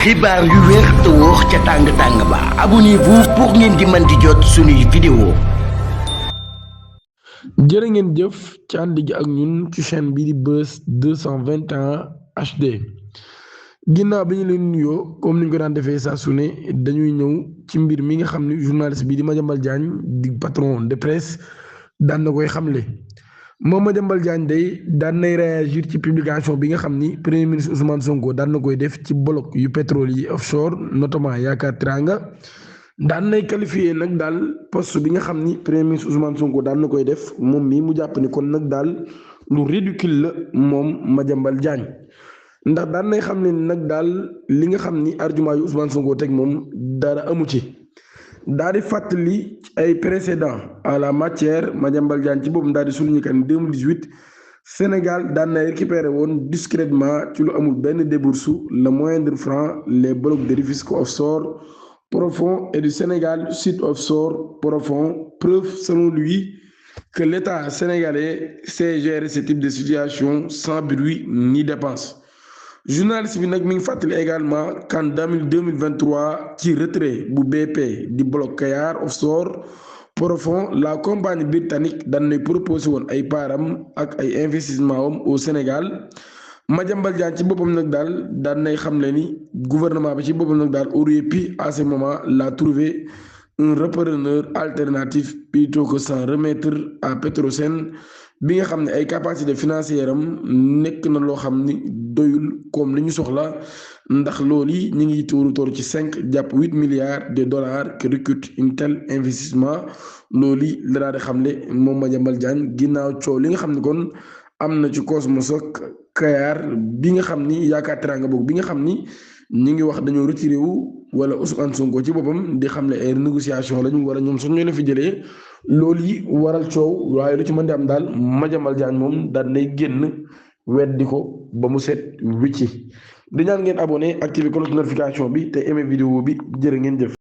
xibaar yu wér te wóor ca tàng-tàng ba abonnez-vous pour ngeen di mën di jot suñuy vidéo. jërë ngeen jëf ci ànd gi ak ñun ci chaîne bii di Buzz 221 HD ginnaaw bi ñu leen nuyoo comme ni ñu ko daan defee saa su ne dañuy ñëw ci mbir mi nga xam ni journaliste bii di Madiambal Diagne di patron de presse daan na koy xamle. moom Madiambal Diagne day daan nay réagir ci publication bi nga xam ni premier ministre Ousmane Sonko daan na koy def ci bloc yu pétrole yi offshore notamment Yaakaar Teranga daan nay qualifié nag daal poste bi nga xam ni premier ministre Ousmane Sonko daan na koy def moom mii mu jàpp ni kon nag daal lu ridicule la moom Madiambal Diagne ndax daan nay xam ne nag daal li nga xam ni argument yu Ousmane Sonko teg moom dara amu ci. daal di fàttali ay précédent à la matière Madiambal Diagne ci boobu daal di souligner que en 2018 Sénégal daan na récupéré woon discrètement ci lu amul benn débourse le moindre franc les blocs de Rufisque offshore profond et du Sénégal sud offshore profond, preuve selon lui que l'État sénégalais sait gérer ce type de situation sans bruit ni dépense. journaliste bi nag mi ngi fàttali également qu'en 2023 ci retrait bu BP di bloc Kayar offshore profond la compagnie britannique daan nay proposé woon ay paaram ak ay investissement am au Sénégal. Madiambal Diagne ci boppam nag daal daan nay xamle ni gouvernement bi ci boppam nag daal aurait pu à ce moment la trouver un repreneur alternatif plutôt que s'en remettre à Petrosen bi nga xam ne ay capacité financière am nekk na loo xam ni doyul comme li ñu soxla ndax loolu yi ñu ngi tóoru ci 5 jàpp 8 milliards de dollars que recrute un tel investissement loolu yi la daal di xamle moom Madiambal Diagne ginnaaw coow li nga xam ne kon am na ci Cosmos ak Kayar bi nga xam ni Yaakaar Teranga boog bi nga xam ni ñi ngi wax dañoo retiré wu wala Ousmane Sonko ci boppam di xamle ay négociation lañu wala ñoom sax ñoo leen fi jëlee loolu yi waral coow waaye lu ci mën di am daal Madiambal Diagne moom daal nay génn weddi ko ba mu set wicci di ñaan ngeen abonné activé cloche notification bi te aimé vidéo bi jërë ngeen jëf.